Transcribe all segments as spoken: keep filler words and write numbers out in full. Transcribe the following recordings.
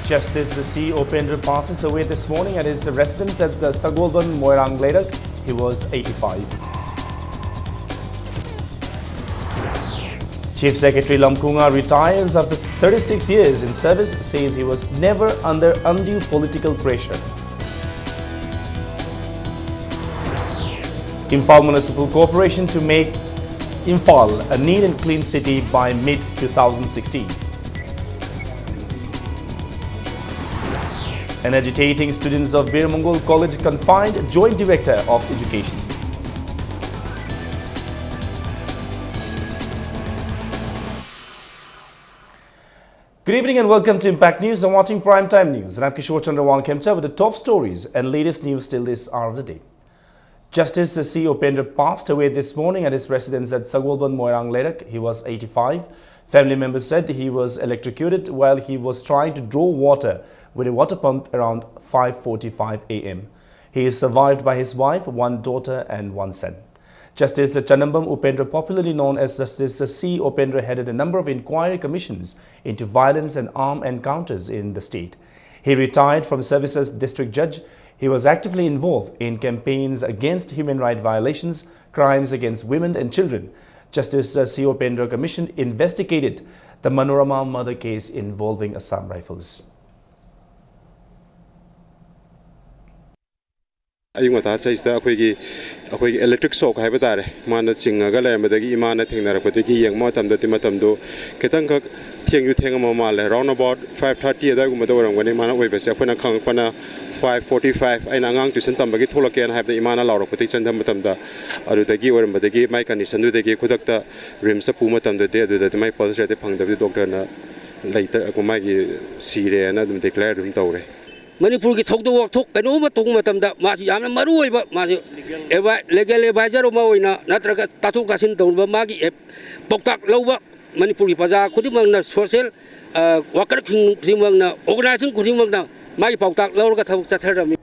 Justice C Upendra passes away this morning at his residence at the Sagolban Moirang Leirak. He was eighty-five. Chief Secretary Lamkhunga retires after thirty-six years in service, says he was never under undue political pressure. Imphal Municipal Corporation to make Imphal a neat and clean city by mid two thousand sixteen. And agitating students of Bir Mongol College confined, Joint Director of Education. Good evening and welcome to Impact News. I'm watching Prime Time News, and I'm Kishore Chandra Wangkhemcha with the top stories and latest news till this hour of the day. Justice C Upendra passed away this morning at his residence at Sagolban Moirang Leirak. He was eighty-five. Family members said he was electrocuted while he was trying to draw water with a water pump around five forty-five a m. He is survived by his wife, one daughter, and one son. Justice Chanambam Upendra, popularly known as Justice C Upendra, headed a number of inquiry commissions into violence and armed encounters in the state. He retired from service as district judge. He was actively involved in campaigns against human rights violations, crimes against women and children. Justice C Upendra Commission investigated the Manorama murder case involving Assam Rifles. ꯑꯌꯨꯛ ꯉꯟꯇꯥ ꯆꯩꯁꯤꯗ ꯑꯩꯈꯣꯏꯒꯤ ꯑꯩꯈꯣꯏꯒꯤ electric shock ꯍꯥꯏꯕ ꯇꯥꯔꯦ, ꯃꯥꯅ ꯆꯤꯡꯉꯒ ꯂꯩꯔꯝꯕꯗꯒꯤ ꯏꯃꯥꯅ ꯊꯦꯡꯅꯔꯛꯄꯗꯒꯤ ꯌꯦꯡꯕ ꯃꯇꯝꯗꯗꯤ ꯃꯇꯝꯗꯣ ꯈꯤꯇꯪꯈꯛ ꯊꯦꯡꯁꯨ ꯊꯦꯡꯉꯝꯕ ꯃꯥꯜꯂꯦ꯫ Round about five thirty ꯑꯗꯨꯋꯥꯏꯒꯨꯝꯕꯗ ꯑꯣꯏꯔꯝꯒꯅꯤ꯫ ꯃꯥꯅ ꯑꯣꯏꯕꯁꯦ ꯑꯩꯈꯣꯏꯅ ꯈꯪꯉꯛꯄꯅ five forty five, ꯑꯩꯅ ꯑꯉꯥꯡ tuition ꯇꯝꯕꯒꯤ ꯊꯣꯛꯂꯛꯀꯦꯅ ꯍꯥꯏꯕꯗ ꯏꯃꯥꯅ ꯂꯥꯎꯔꯛꯄꯗꯒꯤ ꯆꯪꯗꯕ ꯃꯇꯝꯗ ꯑꯗꯨꯗꯒꯤ ꯑꯣꯏꯔꯝꯕꯗꯒꯤ ꯃꯥꯏ conditionꯗꯨꯗꯒꯤ ꯈꯨꯗꯛꯇ RIMSꯇ ꯄꯨꯕ ꯃꯇꯝꯗꯗꯤ ꯑꯗꯨꯗꯗꯤ ꯃꯥꯏ pulse rateꯇꯤ ꯐꯪꯗꯕꯗꯤ doctorꯅ ꯂꯩꯇ ꯃꯥꯒꯤ ꯁꯤꯔꯦꯅ ꯑꯗꯨꯝ declare ꯑꯗꯨꯝ ꯇꯧꯔꯦ꯫ ꯃꯅꯤꯄꯨꯔꯒꯤ ꯊꯧꯗꯣꯛ ꯋꯥꯊꯣꯛ ꯀꯩꯅꯣꯝꯃ ꯇꯧꯕ ꯃꯇꯝꯗ ꯃꯥꯁꯤ ꯌꯥꯝꯅ ꯃꯔꯨ ꯑꯣꯏꯕ, ꯃꯥꯁꯤ ꯑꯦꯗꯚꯥꯏ-, legal advisor ꯑꯃ ꯑꯣꯏꯅ ꯅꯠꯇ꯭ꯔꯒ ꯇꯥꯊꯣꯛ ꯇꯥꯁꯤꯟ ꯇꯧꯅꯕ ꯃꯥꯒꯤ ꯑꯦ-, ꯄꯥꯎꯇꯥꯛ ꯂꯧꯕ ꯃꯅꯤꯄꯨꯔꯒꯤ ꯄ꯭ꯔꯖꯥ ꯈꯨꯗꯤꯡꯃꯛꯅ, social, ꯑ, worker ꯈꯨꯗꯤꯡꯃꯛꯅ, organization ꯈꯨꯗꯤꯡꯃꯛꯅ ꯃꯥꯒꯤ ꯄꯥꯎꯇꯥꯛ ꯂꯧꯔꯒ ꯊꯕꯛ ꯆꯠꯊꯔꯝꯃꯤ꯫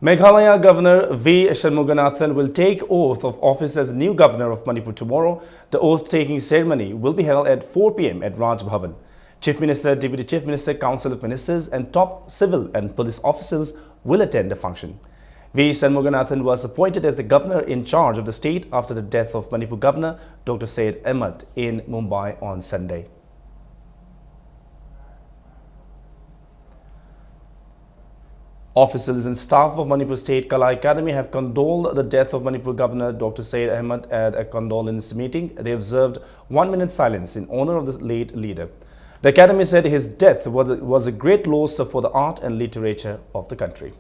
Meghalaya Governor V Shanmuganathan will take oath of office as new governor of Manipur tomorrow. The oath-taking ceremony will be held at four p m at Raj Bhavan. Chief Minister, Deputy Chief Minister, Council of Ministers, and top civil and police officials will attend the function. V Shanmuganathan was appointed as the governor in charge of the state after the death of Manipur Governor Doctor Syed Ahmad in Mumbai on Sunday. Officials and staff of Manipur State Kala Academy have condoled the death of Manipur Governor Doctor Syed Ahmad at a condolence meeting. They observed one minute silence in honor of the late leader. The academy said his death was, was a great loss for the art and literature of the country.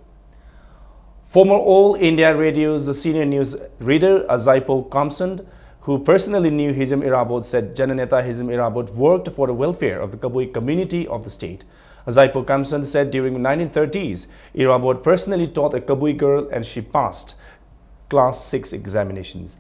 Former All India Radio's senior news reader Azaipo Kamsand, who personally knew Hizim Irabot, said Jananeta Hizim Irabot worked for the welfare of the Kabui community of the state. Azaipo Kamsand said during nineteen thirties, Irabot personally taught a Kabui girl and she passed class six examinations.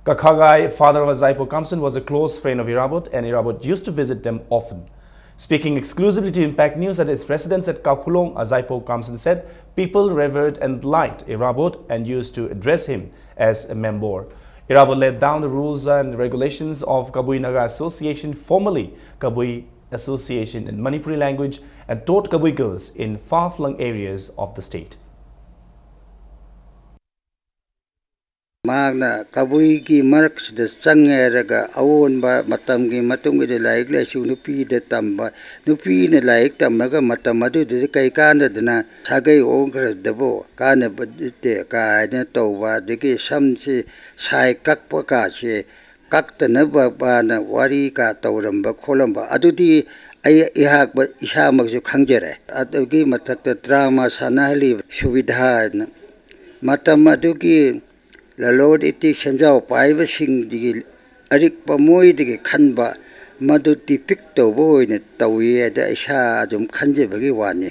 Kakhagai, father of Azaipo Kamsand, was a close friend of Irabot, and Irabot used to visit them often. Speaking exclusively to Impact News at his residence at Kakhulong, Azaipo Kamsand said people revered and liked Irabot and used to address him as a member. Irabot laid down the rules and regulations of Kabui Naga Association, formerly Kabui Association in Manipuri language, and taught Kabui girls in far-flung areas of the state. ꯃꯍꯥꯛꯅ ꯀꯕꯨꯏꯒꯤ ꯃꯔꯛꯁꯤꯗ ꯆꯪꯉꯦ ꯍꯥꯏꯔꯒ ꯑꯑꯣꯟꯕ ꯃꯇꯝꯒꯤ ꯃꯇꯨꯡ ꯏꯟꯅ ꯂꯥꯏꯔꯤꯛ ꯂꯥꯏꯁꯨ ꯅꯨꯄꯤꯗ ꯇꯝꯕ, ꯅꯨꯄꯤꯅ ꯂꯥꯏꯔꯤꯛ ꯇꯝꯃꯒ ꯃꯇꯝ ꯑꯗꯨꯗꯗꯤ ꯀꯩ ꯀꯥꯟꯅꯗꯅ ꯁꯥꯒꯩ ꯑꯣꯟꯈ꯭ꯔꯗꯕꯨ ꯀꯥꯟꯅꯕ ꯅꯠꯇꯦ ꯀꯥꯏꯅ ꯇꯧꯕ, ꯑꯗꯒꯤ ꯁꯝꯁꯤ ꯁꯥꯏ ꯀꯛꯄ ꯀꯥꯁꯦ ꯀꯛꯇꯅꯕ ꯃꯥꯅ ꯋꯥꯔꯤ ꯀꯥ ꯇꯧꯔꯝꯕ ꯈꯣꯠꯂꯝꯕ ꯑꯗꯨꯗꯤ ꯑꯩ ꯏꯍꯥꯛ ꯏꯁꯥꯃꯛꯁꯨ ꯈꯪꯖꯔꯦ꯫ ꯑꯗꯨꯒꯤ ꯃꯊꯛꯇ ꯗ꯭ꯔꯥꯃꯥ ꯁꯥꯟꯅꯍꯜꯂꯤꯕ ꯁꯨꯕꯤꯙꯥ ꯍꯥꯏꯅ ꯃꯇꯝ ꯑꯗꯨꯒꯤ ꯂꯂꯣꯟ ꯏꯇꯤꯛ ꯁꯦꯟꯖꯥꯎ ꯄꯥꯏꯕꯁꯤꯡꯗꯒꯤ ꯑꯔꯤꯛꯄ ꯃꯣꯏꯗꯒꯤ ꯈꯟꯕ ꯃꯗꯨ ꯗꯤꯄꯤꯛ ꯇꯧꯕ ꯑꯣꯏꯅ ꯇꯧꯏ ꯍꯥꯏꯗ ꯏꯁꯥ ꯑꯗꯨꯝ ꯈꯟꯖꯕꯒꯤ ꯋꯥꯅꯤ꯫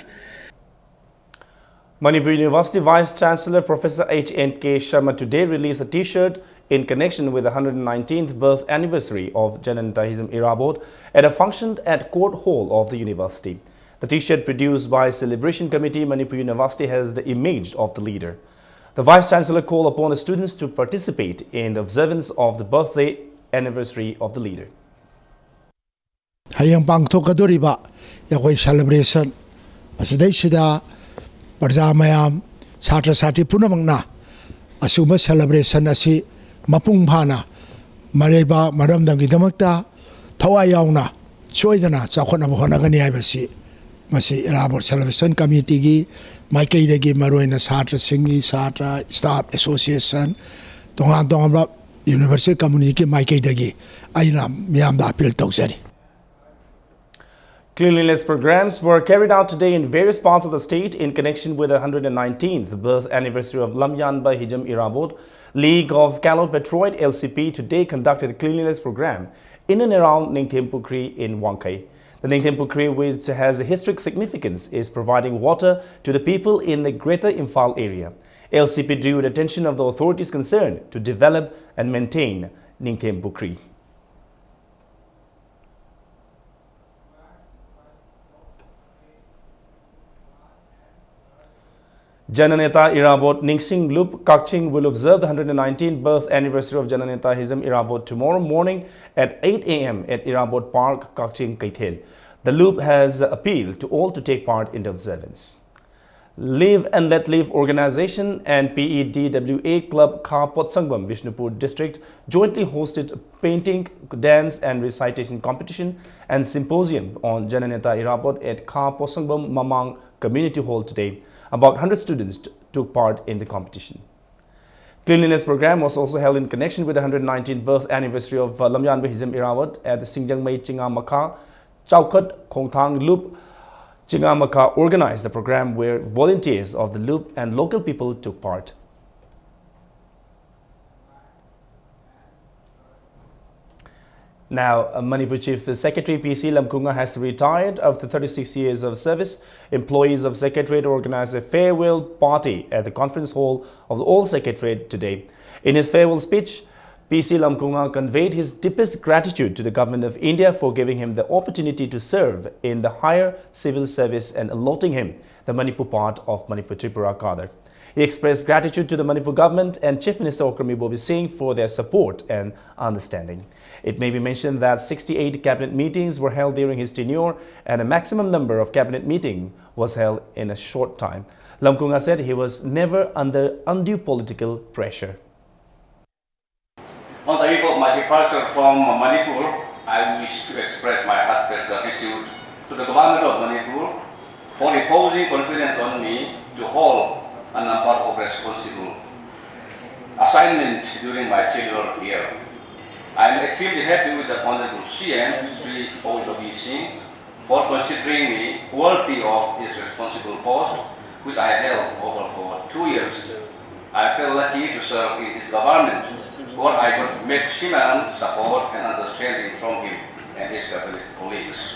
Manipur University Vice Chancellor Professor H N K Sharma today released a T-shirt in connection with the hundred nineteenth birth anniversary of Jananta Hizim Irabot at a function at Court Hall of the university. The T-shirt produced by Celebration Committee Manipur University has the image of the leader. The Vice Chancellor called upon the students to participate in the observance of the birthday anniversary of the leader. ꯍꯌꯦꯡ ꯄꯥꯡꯊꯣꯛꯀꯗꯧꯔꯤꯕ ꯑꯩꯈꯣꯏ celebration ꯑꯁꯤꯗꯩꯁꯤꯗ ꯄ꯭ꯔꯖꯥ ꯃꯌꯥꯝ, ꯁꯥꯇ꯭ꯔ ꯁꯥꯇ꯭ꯔꯤ ꯄꯨꯝꯅꯃꯛꯅ ꯑꯁꯤꯒꯨꯝꯕ celebration ꯑꯁꯤ ꯃꯄꯨꯡ ꯐꯥꯅ ꯃꯔꯩꯕꯥꯛ ꯃꯔꯝꯗꯝꯒꯤꯗꯃꯛꯇ ꯊꯋꯥꯏ ꯌꯥꯎꯅ ꯁꯣꯏꯗꯅ ꯆꯥꯎꯈꯠꯅꯕ ꯍꯣꯠꯅꯒꯅꯤ ꯍꯥꯏꯕꯁꯤ ꯃꯁꯤ ꯏꯔꯥꯕꯣꯠ celebration committeeꯒꯤ ꯃꯥꯏꯀꯩꯗꯒꯤ, ꯃꯔꯨꯑꯣꯏꯅ ꯁꯥꯇ꯭ꯔꯁꯤꯡꯒꯤ, ꯁꯥꯇ꯭ꯔ staff association, ꯇꯣꯉꯥꯟ ꯇꯣꯉꯥꯟꯕ university communityꯒꯤ ꯃꯥꯏꯀꯩꯗꯒꯤ ꯑꯩꯅ ꯃꯤꯌꯥꯝꯗ appeal ꯇꯧꯖꯔꯤ꯫ Cleanliness programs were carried out today in various parts of the state in connection with the hundred nineteenth birth anniversary of Lamyanba Hijam Irabot. League of Kalo Patriots, L C P, today conducted a cleanliness program in and around Ningthempukri in Wangkhei. The Ningthempukri, which has a historic significance, is providing water to the people in the Greater Imphal area. L C P drew the attention of the authorities concerned to develop and maintain Ningthempukri. Jananeta Irabot Ningsing Lup Kakching will observe the hundred nineteenth birth anniversary of Jananeta Hijam Irabot tomorrow morning at eight a m at Irabot Park, Kakching, Keithel. The Lup has appealed to all to take part in the observance. Live and Let Live organization and P E D W A Club Kha Potsangbam, Bishnupur District, jointly hosted a painting, dance and recitation competition and symposium on Jananeta Irabot at Kha Potsangbam Mamang Community Hall today. About hundred students t- took part in the competition. Cleanliness program was also held in connection with the hundred nineteenth birth anniversary of uh, Lamyanba Hijam Irabot at the Singjangmei Chingamakha Chaukat Khongthang Lup Chingamakha organized the program where volunteers of the Lup and local people took part. Now, uh, Manipur Chief Secretary P C Lamkunga has retired after thirty-six years of service. Employees of Secretariat organized a farewell party at the conference hall of the old Secretariat today. In his farewell speech, P C Lamkunga conveyed his deepest gratitude to the Government of India for giving him the opportunity to serve in the higher civil service and allotting him the Manipur part of Manipur Tripura cadre. He expressed gratitude to the Manipur government and Chief Minister Okram Ibobi Singh for their support and understanding. It may be mentioned that sixty-eight cabinet meetings were held during his tenure, and a maximum number of cabinet meeting was held in a short time. Lamkunga said he was never under undue political pressure. On the eve of my departure from Manipur, I wish to express my heartfelt gratitude to the Government of Manipur for reposing confidence on me to hold a number of responsible assignments during my tenure here. I am extremely happy with the Honorable C M, Shri Okram Ibobi Singh, for considering me worthy of this responsible post, which I held over for two years. I felt lucky to serve in his government, where I got maximum support and understanding from him and his cabinet colleagues.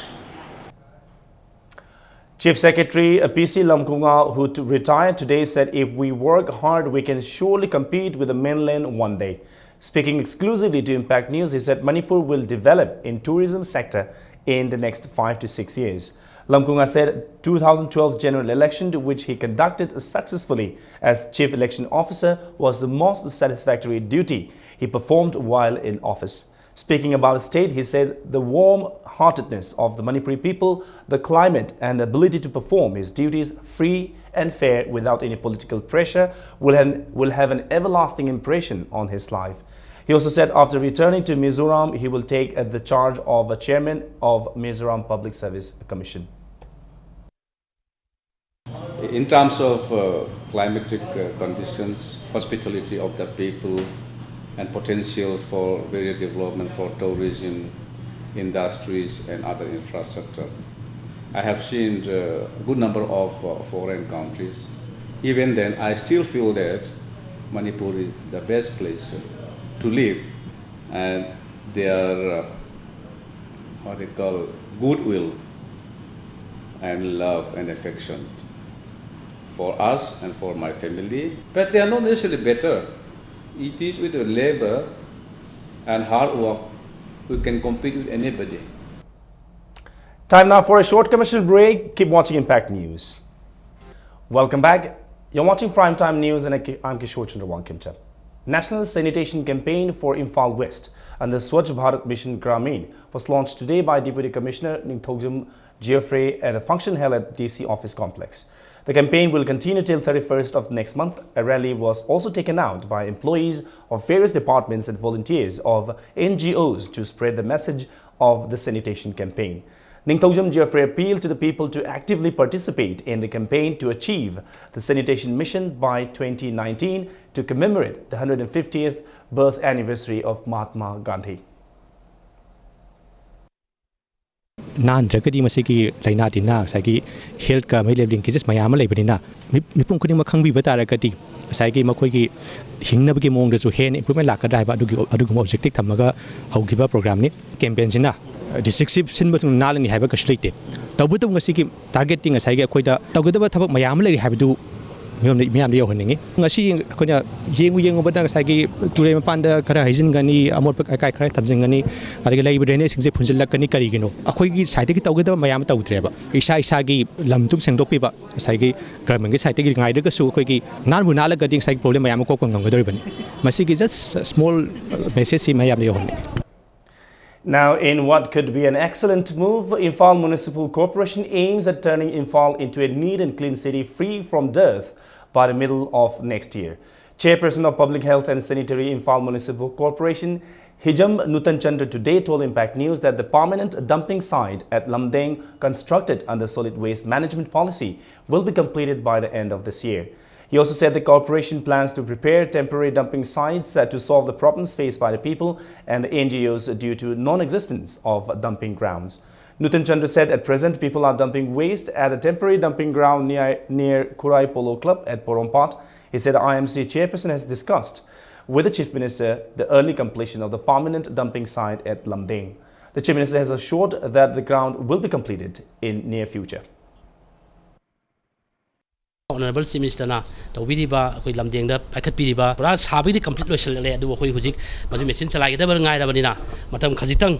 Chief Secretary P C Lamkunga, who t- retired today, said, "If we work hard, we can surely compete with the mainland one day." Speaking exclusively to Impact News, he said Manipur will develop in tourism sector in the next five to six years. Lamkunga said two thousand twelve general election, which he conducted successfully as Chief Election Officer, was the most satisfactory duty he performed while in office. Speaking about state, he said the warm-heartedness of the Manipuri people, the climate, and the ability to perform his duties free and fair without any political pressure will have, will have an everlasting impression on his life. He also said after returning to Mizoram, he will take uh, the charge of a chairman of Mizoram Public Service Commission. In terms of uh, climatic uh, conditions, hospitality of the people, and potential for various development for tourism, industries, and other infrastructure, I have seen a good number of uh, foreign countries. Even then, I still feel that Manipur is the best place to live, and their uh, what they call goodwill and love and affection for us and for my family. But they are not necessarily better. It is with the labor and hard work we can compete with anybody. Time now for a short commercial break. Keep watching Impact News. Welcome back. You're watching Prime Time News and I'm Kishore Chandra Wangkimchel. National Sanitation Campaign for Imphal West and the Swachh Bharat Mission Grameen was launched today by Deputy Commissioner Ningthoujam Geoffrey at a function held at D C office complex. The campaign will continue till thirty-first of next month. A rally was also taken out by employees of various departments and volunteers of N G Os to spread the message of the sanitation campaign. Ningthoujam Geoffrey appealed to the people to actively participate in the campaign to achieve the sanitation mission by twenty nineteen to commemorate the hundred fiftieth birth anniversary of Mahatma Gandhi. ꯅꯥꯟꯗ꯭ꯔꯒꯗꯤ ꯃꯁꯤꯒꯤ ꯂꯥꯏꯅꯥ ꯇꯤꯟꯅꯥ ꯉꯁꯥꯏꯒꯤ ꯍꯦꯜꯠꯀ ꯃꯔꯤ ꯂꯩꯕ ꯂꯤꯡꯀꯦꯖꯦꯁ ꯃꯌꯥꯝ ꯑꯃ ꯂꯩꯕꯅꯤꯅ ꯃꯤ- ꯃꯤꯄꯨꯝ ꯈꯨꯗꯤꯡꯃꯛ ꯈꯪꯕꯤꯕ ꯇꯥꯔꯒꯗꯤ ꯉꯁꯥꯏꯒꯤ ꯃꯈꯣꯏꯒꯤ ꯍꯤꯡꯅꯕꯒꯤ ꯃꯑꯣꯡꯗꯁꯨ ꯍꯦꯟꯅ ꯏꯝꯄ꯭ꯔꯨꯚꯃꯦꯟ ꯂꯥꯛꯀꯗ꯭ꯔꯥ ꯍꯥꯏꯕ ꯑꯗꯨꯒꯤ ꯑꯗꯨꯒꯨꯝꯕ ꯑꯣꯕꯖꯦꯛꯇꯤꯚ ꯊꯝꯃꯒ ꯍꯧꯈꯤꯕ ꯄ꯭ꯔꯣꯒ꯭ꯔꯥꯝꯅꯤ꯫ ꯀꯦꯝꯄꯦꯟꯁꯤꯅ ꯗꯤꯁꯇ꯭ꯔꯤꯛꯁꯤ ꯁꯤꯟꯕ ꯊꯨꯡꯅ ꯅꯥꯜꯂꯅꯤ ꯍꯥꯏꯕ ꯀꯩꯁꯨ ꯂꯩꯇꯦ꯫ ꯇꯧꯕꯇꯕꯨ ꯉꯁꯤꯒꯤ ꯇꯥꯔꯒꯦꯠꯇꯤ ꯉꯁꯥꯏꯒꯤ ꯑꯩꯈꯣꯏꯗ ꯇꯧꯒꯗꯕ ꯊꯕꯛ ꯃꯌꯥꯝ ꯑꯃ ꯂꯩꯔꯤ ꯍꯥꯏꯕꯗꯨ ꯃꯤꯌꯥꯝꯗ ꯃꯤꯌꯥꯝꯗ ꯌꯧꯍꯟꯅꯤꯡꯉꯤ꯫ ꯉꯁꯤ ꯑꯩꯈꯣꯏꯅ ꯌꯦꯡꯉꯨ ꯌꯦꯡꯉꯨꯕꯗ ꯉꯁꯥꯏꯒꯤ ꯇꯨꯔꯦꯜ ꯃꯄꯥꯟꯗ ꯈꯔ ꯍꯩꯖꯤꯟꯒꯅꯤ, ꯑꯃꯣꯠꯄ ꯑꯀꯥꯏ ꯈꯔ ꯊꯝꯖꯤꯟꯒꯅꯤ, ꯑꯗꯒꯤ ꯂꯩꯔꯤꯕ ꯗ꯭ꯔꯦꯅꯦꯖꯁꯤꯡꯁꯦ ꯐꯨꯟꯖꯤꯜꯂꯛꯀꯅꯤ꯫ ꯀꯔꯤꯒꯤꯅꯣ? ꯑꯩꯈꯣꯏꯒꯤ ꯁꯥꯏꯠꯇꯒꯤ ꯇꯧꯒꯗꯕ ꯃꯌꯥꯝ ꯑꯃ ꯇꯧꯗ꯭ꯔꯦꯕ꯫ ꯏꯁꯥ ꯏꯁꯥꯒꯤ ꯂꯝꯗꯨ ꯁꯦꯡꯗꯣꯛꯄꯤꯕ, ꯉꯁꯥꯏꯒꯤ ꯒꯚꯔꯟꯃꯦꯟꯒꯤ ꯁꯥꯏꯠꯇꯒꯤ ꯉꯥꯏꯗ꯭ꯔꯒꯁꯨ ꯑꯩꯈꯣꯏꯒꯤ ꯅꯥꯟꯕꯨ ꯅꯥꯜꯂꯒꯗꯤ ꯉꯁꯥꯏꯒꯤ ꯄ꯭ꯔꯣꯕ꯭ꯂꯦꯝ ꯃꯌꯥꯝ ꯑꯃ ꯀꯣꯛꯄ ꯉꯝꯒꯗꯧꯔꯤꯕꯅꯤ꯫ ꯃꯁꯤꯒꯤ ꯖꯁ ꯁ꯭ꯃꯣꯜ ꯃꯦꯁꯦꯖꯁꯤ ꯃꯌꯥꯝꯗ ꯌꯧꯍꯟꯅꯤꯡꯉꯤ꯫ Now, in what could be an excellent move, Imphal Municipal Corporation aims at turning Imphal into a neat and clean city free from dirt by the middle of next year. Chairperson of Public Health and Sanitary, Imphal Municipal Corporation, Hijam Nutan Chandra, today told Impact News that the permanent dumping site at Lumdeng, constructed under solid waste management policy, will be completed by the end of this year. He also said the corporation plans to prepare temporary dumping sites, uh, to solve the problems faced by the people and the N G Os due to non-existence of dumping grounds. Nutan Chandra said at present people are dumping waste at a temporary dumping ground near, near Khurai Polo Club at Porompat. He said I M C chairperson has discussed with the Chief Minister the early completion of the permanent dumping site at Lumdeng. The Chief Minister has assured that the ground will be completed in near future. Honourable chief ꯃꯤꯅꯤꯁꯇꯔꯅ ꯇꯧꯕꯤꯔꯤꯕ ꯑꯩꯈꯣꯏ ꯂꯝꯗꯦꯡꯗ ꯄꯥꯏꯈꯠꯄꯤꯔꯤꯕ ꯄꯨꯔꯥ ꯁꯥꯕꯒꯤꯗꯤ complete ꯂꯣꯏꯁꯤꯜꯂꯛꯂꯦ, ꯑꯗꯨꯕꯨ ꯑꯩꯈꯣꯏ ꯍꯧꯖꯤꯛ ꯃꯗꯨ machine ꯆꯂꯥꯏꯒꯗꯕ ꯉꯥꯏꯔꯕꯅꯤꯅ ꯃꯇꯝ ꯈꯖꯤꯛꯇꯪ,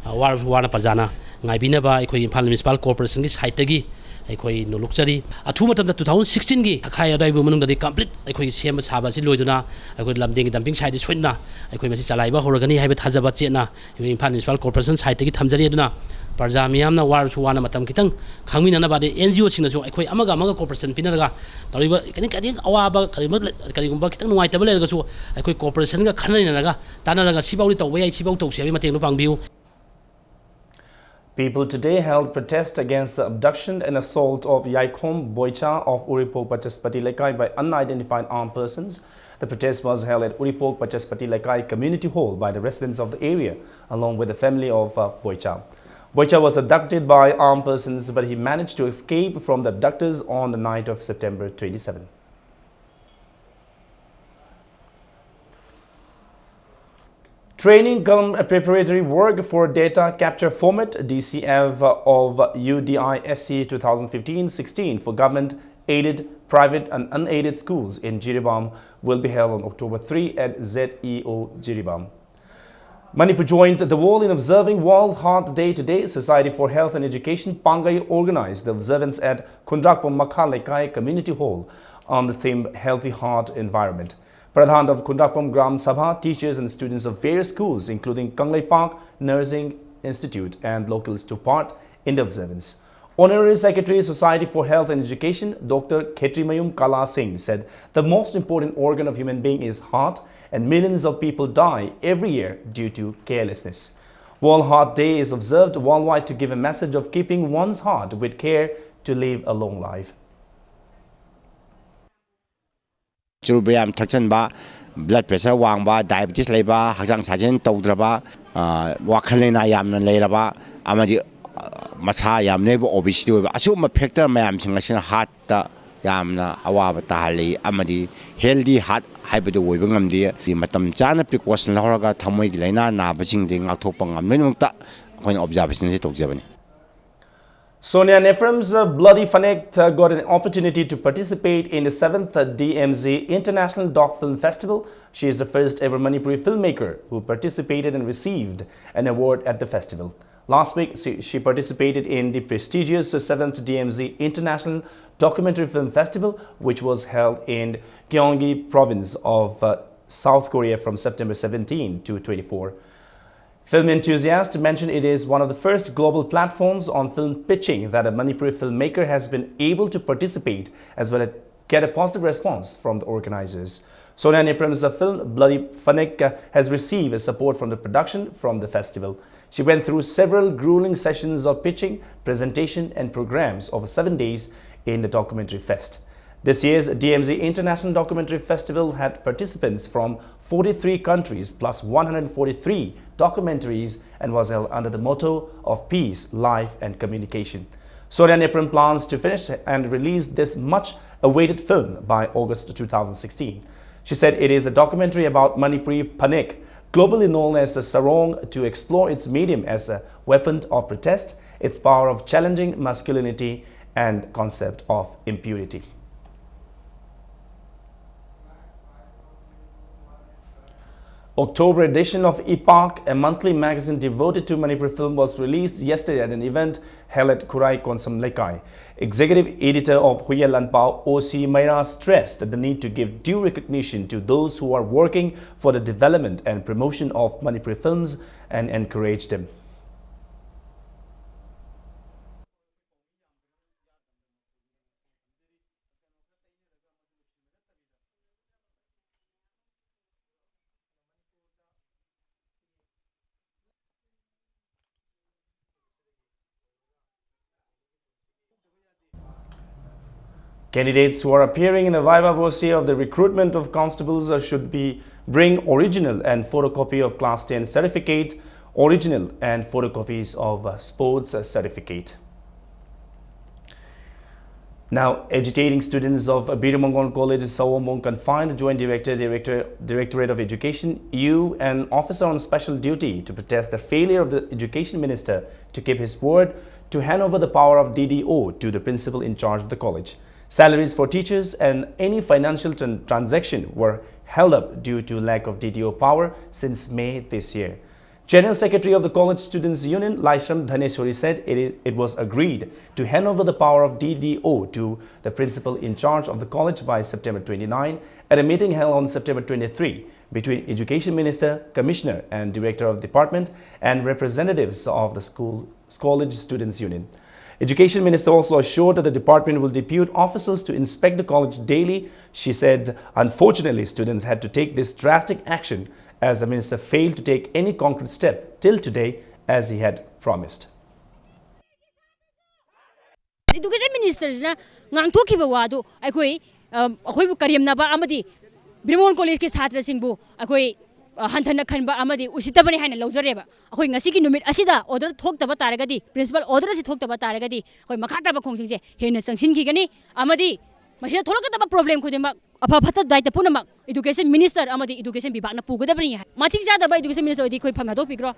ꯑ, ꯋꯥꯔꯕꯁꯨ ꯋꯥꯅ ꯄ꯭ꯔꯖꯥꯅ ꯉꯥꯏꯕꯤꯅꯕ ꯑꯩꯈꯣꯏ ꯏꯝꯐꯥꯜ ꯃ꯭ꯌꯨꯅꯤꯁꯤꯄꯥꯜ ꯀꯣꯔꯄꯣꯔꯦꯁꯟꯒꯤ ꯁꯥꯏꯠꯇꯒꯤ ꯑꯩꯈꯣꯏ ꯅꯣꯂꯨꯛꯆꯔꯤ꯫ ꯑꯊꯨꯕ ꯃꯇꯝꯗ two thousand sixteen ꯒꯤ ꯊꯥꯈꯥꯏ ꯑꯗꯨꯋꯥꯏꯕꯨ ꯃꯅꯨꯡꯗꯗꯤ complete ꯑꯩꯈꯣꯏꯒꯤ ꯁꯦꯝꯕ ꯁꯥꯕ ꯑꯁꯤ ꯂꯣꯏꯗꯨꯅ ꯑꯩꯈꯣꯏ ꯂꯝꯗꯦꯡꯒꯤ dumping site ꯁꯣꯏꯗꯅ ꯑꯩꯈꯣꯏ ꯃꯁꯤ ꯆꯂꯥꯏꯕ ꯍꯧꯔꯒꯅꯤ ꯍꯥꯏꯕ ꯊꯥꯖꯕ ꯆꯦꯠꯅ ꯑꯩꯈꯣꯏ ꯏꯝꯐꯥꯜ Municipal Corporation side ꯇꯒꯤ ꯊꯝꯖꯔꯤ꯫ ꯑꯗꯨꯅ ꯄ꯭ꯔꯖꯥ ꯃꯤꯌꯥꯝꯅ ꯋꯥꯔꯁꯨ ꯋꯥꯅ ꯃꯇꯝ ꯈꯤꯇꯪ ꯈꯪꯃꯤꯟꯅꯅꯕ, ꯑꯗꯩ N G O ꯁꯤꯡꯅꯁꯨ ꯑꯩꯈꯣꯏ ꯑꯃꯒ ꯑꯃꯒ cooperation ꯄꯤꯅꯔꯒ ꯇꯧꯔꯤꯕ ꯀꯔꯤ, ꯀꯔꯤ ꯑꯋꯥꯕ ꯀꯔꯤꯒꯨꯝꯕ, ꯀꯔꯤꯒꯨꯝꯕ ꯈꯤꯇꯪ ꯅꯨꯡꯉꯥꯏꯇꯕ ꯂꯩꯔꯒꯁꯨ ꯑꯩꯈꯣꯏ cooperation ꯒ ꯈꯟꯅ ꯅꯩꯅꯔꯒ ꯇꯥꯟꯅꯔꯒ ꯁꯤꯐꯥꯎꯗꯤ ꯇꯧꯕ ꯌꯥꯏ, ꯁꯤꯐꯥꯎ ꯇꯧꯁꯤ ꯍꯥꯏꯕꯒꯤ ꯃꯇꯦꯡꯗꯣ ꯄꯥꯡꯕꯤꯌꯨ꯫ People today held protest against the abduction and assault of Yaikhom Boicha of Uripok Pachaspati Lekai by unidentified armed persons. The protest was held at Uripok Pachaspati Lekai Community Hall by the residents of the area, along with the family of uh, Boicha. Boicha was abducted by armed persons, but he managed to escape from the abductors on the night of September twenty-seven. Training cum preparatory work for data capture format, D C F, of U D I S C two thousand fifteen sixteen for government aided, private and unaided schools in Jiribam will be held on October three at Z E O Jiribam. Manipur joined the world in observing World Heart Day today. Society for Health and Education, Pangai, organized the observance at Khundrakpam Makha Lekai Community Hall on the theme Healthy Heart Environment. Pradhan of Khundrakpam Gram Sabha, teachers and students of various schools, including Kangleipak Nursing Institute, and locals took part in the observance. Honorary Secretary, Society for Health and Education, Doctor Khetrimayum Kala Singh, said the most important organ of human being is heart, and millions of people die every year due to carelessness. World Heart Day is observed worldwide to give a message of keeping one's heart with care to live a long life. ꯆꯨꯔꯨꯞ ꯌꯥꯝ ꯊꯛꯆꯟꯕ, blood pressure ꯋꯥꯡꯕ, diabetes ꯂꯩꯕ, ꯍꯛꯆꯥꯡ ꯁꯥꯖꯦꯜ ꯇꯧꯗ꯭ꯔꯕ, ꯋꯥꯈꯜ ꯂꯩꯅꯥ ꯌꯥꯝꯅ ꯂꯩꯔꯕ ꯑꯃꯗꯤ ꯃꯁꯥ ꯌꯥꯝ ꯅꯣꯏꯕ, obesity ꯑꯣꯏꯕ, ꯑꯁꯤꯒꯨꯝꯕ factor ꯃꯌꯥꯝꯁꯤꯡ ꯑꯁꯤꯅ heart ꯇ ꯌꯥꯝꯅ ꯑꯋꯥꯕ ꯇꯥꯍꯜꯂꯤ ꯑꯃꯗꯤ healthy heart ꯍꯥꯏꯕꯗꯨ ꯑꯣꯏꯕ ꯉꯝꯗꯦ꯫ ꯃꯇꯝ ꯆꯥꯅ precaution ꯂꯧꯔꯒ ꯊꯃꯣꯏꯒꯤ ꯂꯥꯏꯅꯥ ꯅꯥꯕꯁꯤꯡꯗꯒꯤ ꯉꯥꯛꯊꯣꯛꯄ ꯉꯝꯅꯕꯒꯤꯗꯃꯛꯇ ꯑꯩꯈꯣꯏꯅ observation ꯑꯁꯤ ꯇꯧꯖꯕꯅꯤ꯫ Sonia Nepram's uh, Bloody Fanek uh, got an opportunity to participate in the seventh uh, D M Z International Doc Film Festival. She is the first ever Manipuri filmmaker who participated and received an award at the festival. Last week, she, she participated in the prestigious seventh D M Z International Documentary Film Festival, which was held in Gyeonggi province of uh, South Korea from September seventeen to twenty-four. Film enthusiasts mentioned it is one of the first global platforms on film pitching that a Manipuri filmmaker has been able to participate as well as get a positive response from the organizers. Sonia Nepram's film Bloody Phanek has received support from the production from the festival. She went through several grueling sessions of pitching, presentation, and programs over seven days in the documentary fest. This year's D M Z International Documentary Festival had participants from forty-three countries plus one hundred forty-three documentaries and was held under the motto of peace, life, and communication. Sonia Nepram plans to finish and release this much awaited film by August two thousand sixteen. She said it is a documentary about Manipuri Phanek, globally known as the sarong, to explore its medium as a weapon of protest, its power of challenging masculinity, and concept of impunity. October edition of Ipak, a monthly magazine devoted to Manipuri film, was released yesterday at an event held at Khurai Konsam Lekai. Executive editor of Huya Lanpao, O C Maira, stressed the need to give due recognition to those who are working for the development and promotion of Manipuri films and encourage them. Candidates who are appearing in the viva voce of the recruitment of constables uh, should be bring original and photocopy of class ten certificate, original and photocopies of uh, sports uh, certificate. Now, agitating students of Birimongon College Sawomong confined the Joint Director, Director, Directorate of Education, U, and officer on special duty to protest the failure of the Education Minister to keep his word to hand over the power of D D O to the principal in charge of the college. Salaries for teachers and any financial tran- transaction were held up due to lack of D D O power since May this year. General Secretary of the College Students Union, Laishram Dhaneswari, said it, is, it was agreed to hand over the power of D D O to the principal in charge of the college by September twenty-nine at a meeting held on September twenty-three between Education Minister, Commissioner, and Director of Department and representatives of the school College Students Union. Education Minister also assured that the department will depute officers to inspect the college daily. She said, unfortunately, students had to take this drastic action as the minister failed to take any concrete step till today as he had promised. Education Ministerꯁꯤꯅ ꯉꯥꯡꯊꯣꯛꯈꯤꯕ ꯋꯥꯗꯨ ꯑꯩꯈꯣꯏ ꯑꯩꯈꯣꯏꯕꯨ ꯀꯔꯦꯝꯅꯕ ꯑꯃꯗꯤ ꯕ꯭ꯔꯤꯃꯣꯟ ꯀꯣꯂꯦꯖꯀꯤ ꯁꯥꯇ꯭ꯔꯁꯤꯡꯕꯨ ꯑꯩꯈꯣꯏ ꯍꯟꯊꯅ ꯈꯟꯕ ꯑꯃꯗꯤ ꯎꯁꯤꯠꯇꯕꯅꯤ ꯍꯥꯏꯅ ꯂꯧꯖꯔꯦꯕ꯫ ꯑꯩꯈꯣꯏ ꯉꯁꯤꯒꯤ ꯅꯨꯃꯤꯠ ꯑꯁꯤꯗ ꯑꯣꯔꯗꯔ ꯊꯣꯛꯇꯕ ꯇꯥꯔꯒꯗꯤ, ꯄ꯭ꯔꯤꯟꯁꯤꯄꯥꯜ ꯑꯣꯔꯗꯔ ꯑꯁꯤ ꯊꯣꯛꯇꯕ ꯇꯥꯔꯒꯗꯤ ꯑꯩꯈꯣꯏ ꯃꯈꯥ ꯇꯥꯕ ꯈꯣꯡꯖꯪꯁꯦ ꯍꯦꯟꯅ ꯆꯪꯁꯤꯟꯈꯤꯒꯅꯤ ꯑꯃꯗꯤ ꯃꯁꯤꯗ ꯊꯣꯛꯂꯛꯀꯗꯕ ꯄ꯭ꯔꯣꯕ꯭ꯂꯦꯝ ꯈꯨꯗꯤꯡꯃꯛ ꯑꯐ ꯐꯠꯇ ꯗꯥꯏꯇ ꯄꯨꯝꯅꯃꯛ ꯏꯗꯨꯀꯦꯁꯟ ꯃꯤꯅꯤꯁꯇꯔ ꯑꯃꯗꯤ ꯏꯗꯨꯀꯦꯁꯟ ꯕꯤꯚꯥꯒꯅ ꯄꯨꯒꯗꯕꯅꯤ ꯍꯥꯏ꯫ ꯃꯇꯤꯛ ꯆꯥꯗꯕ ꯏꯗꯨꯀꯦꯁꯟ ꯃꯤꯅꯤꯁꯇꯔ ꯑꯣꯏꯗꯤ ꯑꯩꯈꯣꯏ ꯐꯝ ꯊꯥꯗꯣꯛꯄꯤꯈ꯭ꯔꯣ꯫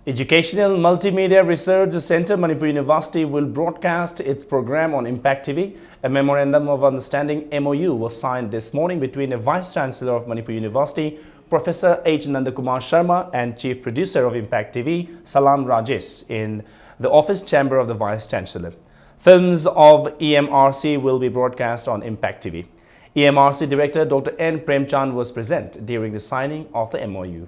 Educational Multimedia Research Centre, Manipur University, will broadcast its program on Impact T V. A memorandum of understanding, M O U, was signed this morning between the Vice Chancellor of Manipur University, Professor H Nandakumar Sharma, and Chief Producer of Impact T V, Salam Rajesh, in the office chamber of the Vice Chancellor. Films of E M R C will be broadcast on Impact T V. E M R C Director Doctor N Premchand was present during the signing of the M O U.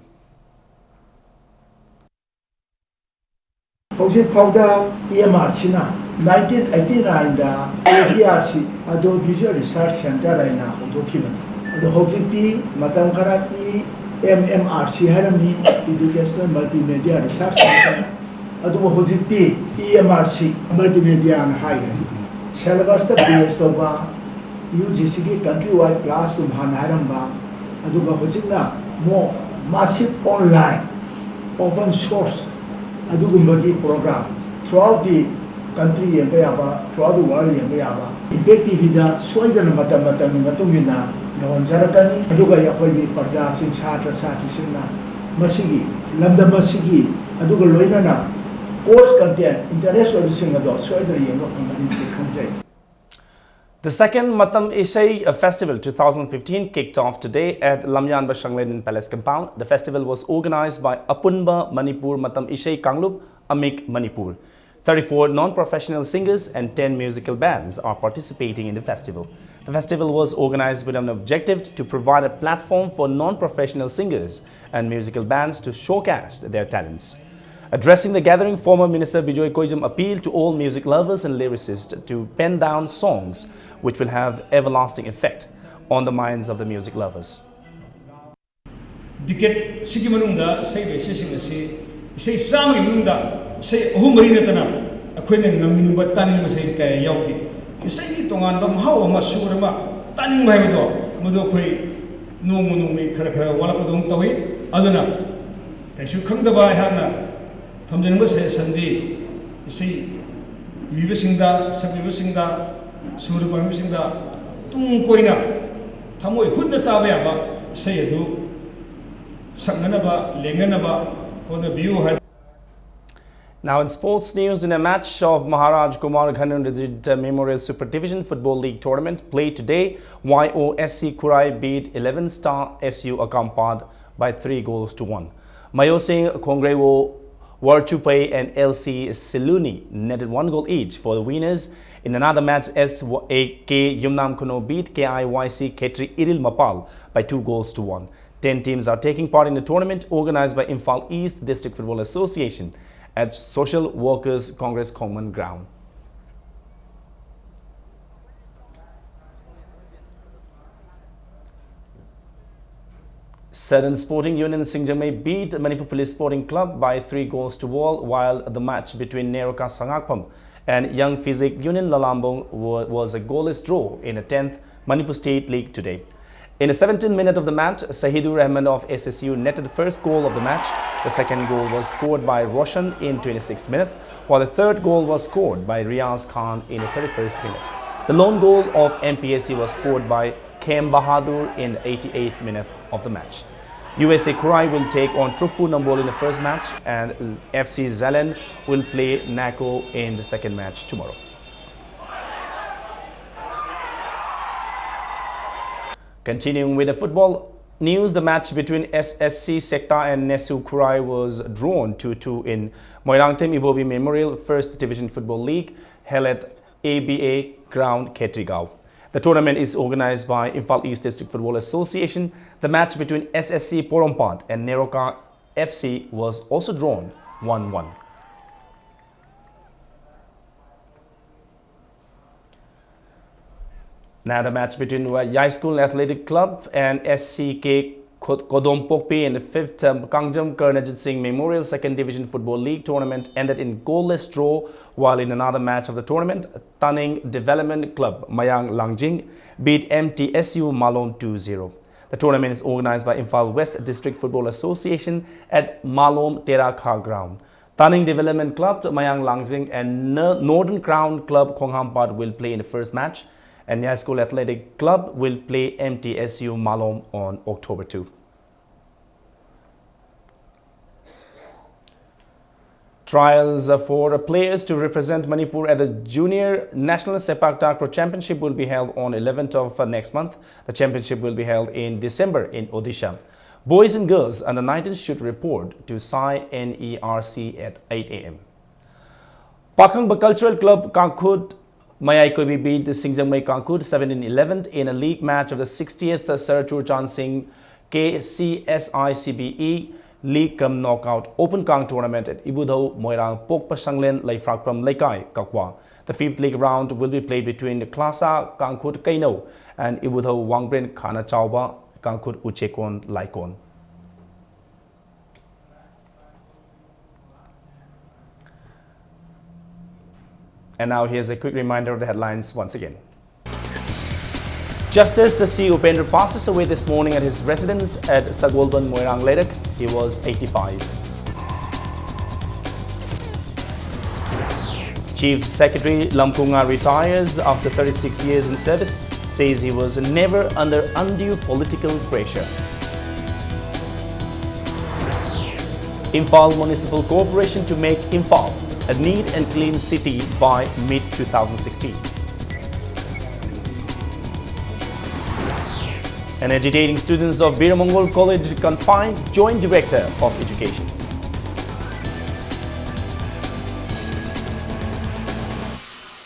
ꯍꯧꯖꯤꯛ ꯐꯥꯎꯗ E M R ꯁꯤꯅ nineteen eighty ꯅꯥꯏꯟꯗ A B R C, ꯑꯗꯣ visual ꯔꯤꯁꯔꯁ centre ꯍꯥꯏꯅ ꯍꯧꯗꯣꯛꯈꯤꯕꯅꯤ꯫ ꯑꯗꯣ ꯍꯧꯖꯤꯛꯇꯤ ꯃꯇꯝ ꯈꯔ E M M R C ꯍꯥꯏꯔꯝꯃꯤ, ꯏꯗꯨꯀꯦꯁꯅꯦꯜ ꯃꯜꯇꯤꯃꯦꯗꯤꯌꯥ ꯔꯤꯁꯔꯁ ꯁꯦꯟꯇꯔ꯫ ꯑꯗꯨꯕꯨ ꯍꯧꯖꯤꯛꯇꯤ ꯏ ꯑꯦꯝ ꯑꯥꯔ ꯁꯤ ꯃꯜꯇꯤꯃꯦꯗꯤꯌꯥꯅ ꯍꯥꯏꯈ꯭ꯔꯦ꯫ ꯁꯦꯂꯦꯕꯁꯇ ꯕꯦꯁ ꯇꯧꯕ, ꯌꯨ ꯖꯤ ꯁꯤꯒꯤ ꯀꯟꯇ꯭ꯔꯤ ꯋꯥꯏꯗ ꯀ꯭ꯂꯥꯁ ꯔꯨꯝ ꯍꯥꯟꯅ ꯍꯥꯏꯔꯝꯕ, ꯑꯗꯨꯒ ꯍꯧꯖꯤꯛꯅ ꯃꯣ ꯃꯥꯁꯤꯞ ꯑꯣꯟꯂꯥꯏꯟ ꯑꯣꯄꯟ ꯁꯣꯔꯁ ꯑꯗꯨꯒꯨꯝꯕꯒꯤ ꯄ꯭ꯔꯣꯒ꯭ꯔꯥꯝ throughout the country ꯌꯦꯡꯕ ꯌꯥꯕ, throughout the world ꯌꯦꯡꯕ ꯌꯥꯕ, ꯏꯝꯄꯦꯛ ꯇꯤ ꯚꯤꯗ ꯁꯣꯏꯗꯅ ꯃꯇꯝ ꯃꯇꯝꯒꯤ ꯃꯇꯨꯡ ꯏꯟꯅ ꯌꯧꯍꯟꯖꯔꯛꯀꯅꯤ꯫ ꯑꯗꯨꯒ ꯑꯩꯈꯣꯏꯒꯤ ꯄ꯭ꯔꯖꯥꯁꯤꯡ, ꯁꯥꯇ꯭ꯔ ꯁꯥꯇ꯭ꯔꯤꯁꯤꯡꯅ ꯃꯁꯤꯒꯤ ꯂꯝꯗꯝ ꯑꯁꯤꯒꯤ ꯑꯗꯨꯒ ꯂꯣꯏꯅꯅ ꯀꯣꯔꯁ ꯀꯟꯇꯦꯟ ꯏꯟꯇꯔꯦꯁ ꯑꯣꯏꯕꯁꯤꯡ ꯑꯗꯣ ꯁꯣꯏꯗꯅ ꯌꯦꯡꯕ ꯐꯪꯒꯅꯤ ꯍꯥꯏꯅ ꯈꯟꯖꯩ꯫ The second Matam Isei uh, Festival two thousand fifteen kicked off today at Lamyanba Shangleden Palace compound. The festival was organized by Apunba Manipur Matam Isei Kanglup Amik Manipur. Thirty-four non-professional singers and ten musical bands are participating in the festival. The festival was organized with an objective to provide a platform for non-professional singers and musical bands to showcase their talents. Addressing the gathering, former Minister Bijoy Koijam appealed to all music lovers and lyricists to pen down songs which will have everlasting effect on the minds of the music lovers. ꯗꯤꯀꯦꯠ ꯁꯤꯒꯤ ꯃꯅꯨꯡꯗ ꯏꯁꯩꯗ ꯏꯁꯩꯁꯤꯡ ꯑꯁꯤ ꯏꯁꯩ ꯆꯥꯝꯃꯒꯤ ꯃꯅꯨꯡꯗ ꯏꯁꯩ ꯑꯍꯨꯝ ꯃꯔꯤ ꯅꯠꯇꯅ ꯑꯩꯈꯣꯏꯅ ꯉꯝꯅꯤꯡꯕ ꯇꯥꯅꯤꯡꯕ ꯏꯁꯩ ꯀꯌꯥ ꯌꯥꯎꯈꯤ꯫ ꯏꯁꯩꯒꯤ ꯇꯣꯉꯥꯟꯕ ꯃꯍꯥꯎ ꯑꯃ, ꯁꯨꯔ ꯑꯃ ꯇꯥꯅꯤꯡꯕ ꯍꯥꯏꯕꯗꯣ, ꯃꯗꯨ ꯑꯩꯈꯣꯏ ꯅꯣꯡꯃ ꯅꯣꯡꯃꯒꯤ ꯈꯔ ꯈꯔ ꯋꯥꯠꯂꯛꯄꯗꯧꯅ ꯇꯧꯏ꯫ ꯑꯗꯨꯅ ꯀꯩꯁꯨ ꯈꯪꯗꯕ ꯑꯩꯍꯥꯛꯅ ꯊꯝꯖꯅꯤꯡꯕ ꯁꯖꯦꯁꯟꯗꯤ, ꯏꯁꯩ ꯏꯕꯤꯕꯁꯤꯡꯗ, ꯁꯛꯄꯤꯕꯁꯤꯡꯗ, ꯁꯨꯔ ꯄꯥꯟꯕꯤꯕꯁꯤꯡꯗ ꯇꯨꯡ ꯀꯣꯏꯅ ꯊꯃꯣꯏ ꯍꯨꯠꯅ ꯇꯥꯕ ꯌꯥꯕ ꯏꯁꯩ ꯑꯗꯨ ꯁꯛꯅꯅꯕ, ꯂꯦꯡꯅꯅꯕ ꯍꯣꯠꯅꯕꯤꯌꯨ ꯍꯥꯏ꯫ Now in sports news, in a match of Maharaj Kumar Ghanindra Memorial Super Division Football League tournament played today, Y O S C Khurai beat eleven star S U Akampad by three goals to one. Mayo Singh Khongrewo, Warchupai and L C Siluni netted one goal each for the winners. In another match, S A K Yumnam Khuno beat K I Y C Khetri Iril Mapal by two goals to one. Ten teams are taking part in the tournament organized by Imphal East District Football Association at Social Workers Congress Khongman Ground. Southern Sporting Union Singjamei beat Manipur Police Sporting Club by three goals to one, while the match between Neroka Sangakpam and Young Physique Union Lalambong wa- was a goalless draw in the tenth Manipur State League today. In the seventeenth minute of the match, Sahidur Rahman of S S U netted the first goal of the match. The second goal was scored by Roshan in twenty-sixth minute, while the third goal was scored by Riaz Khan in the thirty-first minute. The lone goal of M P S C was scored by K M Bahadur in the eighty-eighth minute of the match. U S A Khurai will take on Trukpu Nambol in the first match, and F C Zalen will play Nako in the second match tomorrow. Continuing with the football news, the match between S S C Sekta and Nesu Khurai was drawn two two in Moirangthem Ibobi Memorial First Division Football League held at A B A Ground, Khetrigao. The tournament is organized by Imphal East District Football Association. The match between S S C Porompat and Neroka F C was also drawn one one. Now the match between Yai School Athletic Club and S C K Kod- Kodompokpi in the fifth um, Kangjam Karnajit Singh Memorial Second Division Football League tournament ended in goalless draw, while in another match of the tournament, Taning Development Club Mayang Langjing beat M T S U Malom two zero. The tournament is organized by Imphal West District Football Association at Malom Terakha Ground. Taning Development Club Mayang Langjing and Nor- Northern Crown Club Khonghampat will play in the first match, and Yai School Athletic Club will play M T S U Malom on October two. Trials uh, for players to represent Manipur at the Junior National Sepak Takraw Championship will be held on eleventh of uh, next month. The championship will be held in December in Odisha. Boys and girls under nineteen should report to Sai N E R C at eight a m. Pakhangba Cultural Club Kangkhut Mayai Koibi beat the Singjangmei Kangkhut seventeen eleven in a league match of the sixtieth Sarachur Chan Singh K C S I C B E League cum Knockout Open Kang Tournament at Ibudhou Moirang Pokpashanglen Leifrakpam Leikai, Kakwa. The fifth league round will be played between the Klasa Kangkhut Kaino and Ibudhou Wangbren Khana Chauba Kangkhut Uchekon Laikon. And now here's a quick reminder of the headlines once again. Justice C Upendra passes away this morning at his residence at Sagolban Moirang Ledak. He was eighty-five. Chief Secretary Lamkunga retires after thirty-six years in service, says he was never under undue political pressure. Imphal Municipal Corporation to make Imphal a neat and clean city by mid two thousand sixteen. and agitating students of Biramangol College confined Joint Director of Education.